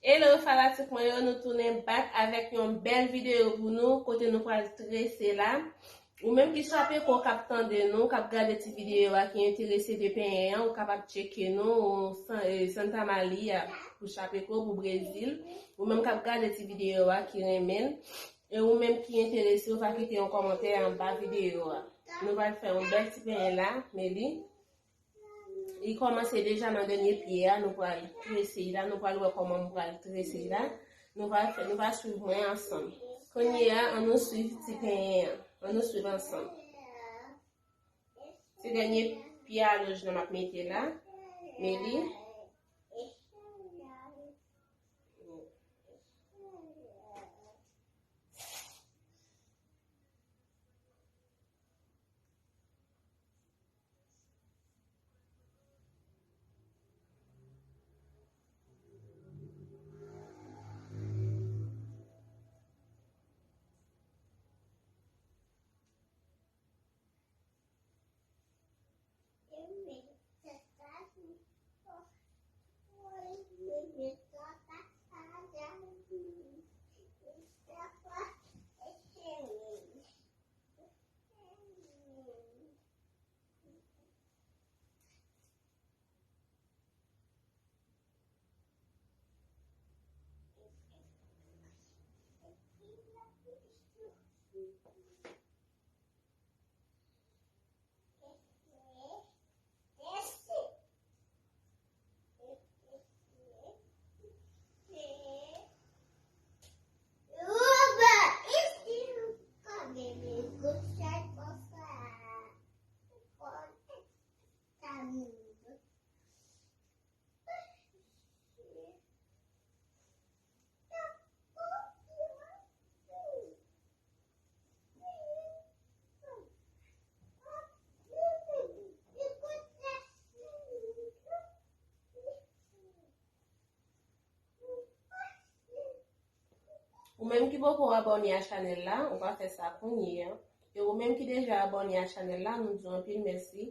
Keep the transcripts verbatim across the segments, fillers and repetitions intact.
Hello fanatik mwen yo, nou tounen back avèk yon bèl videyo pou nou, kote nou pral trese la. Ou menm ki chapekou k ap tande nou, k ap gade ti videyo a, ki enterese de penyen an, ou kapab tcheke nou, ou San- eh, Santa Maria pou chapekou, pou Brezil. Ou menm k ap gade ti videyo a, ki renmen l, e ou menm ki enterese, ou va kite yon kòmantè anba videyo a. Nou pral fè yon bèl ti penyen la, men li Li kòmanse deja nan dènye pye a, nou pral trese la, nou pral wè kòman m pral trese la. Nou va fè, nou va swiv mwen ansanm. Kounye a, ann nou swiv ti penyen an. Ann nou swiv ansanm. Se dènye pye alonj lan m ap mete la. Men li. Ou menm ki poko abòne a chanèl la, ou pa fè sa kounye a. E ou menm ki deja abòne a chanèl la, nou di w anpil mèsi.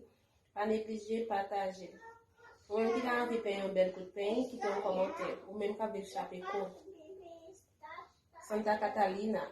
Pa neglije pataje. Ou menm ki ta anvi penyen yon bèl kout peny, kite yon kòmantè. Ou menm k ap viv Chapeco, Santa Catalina,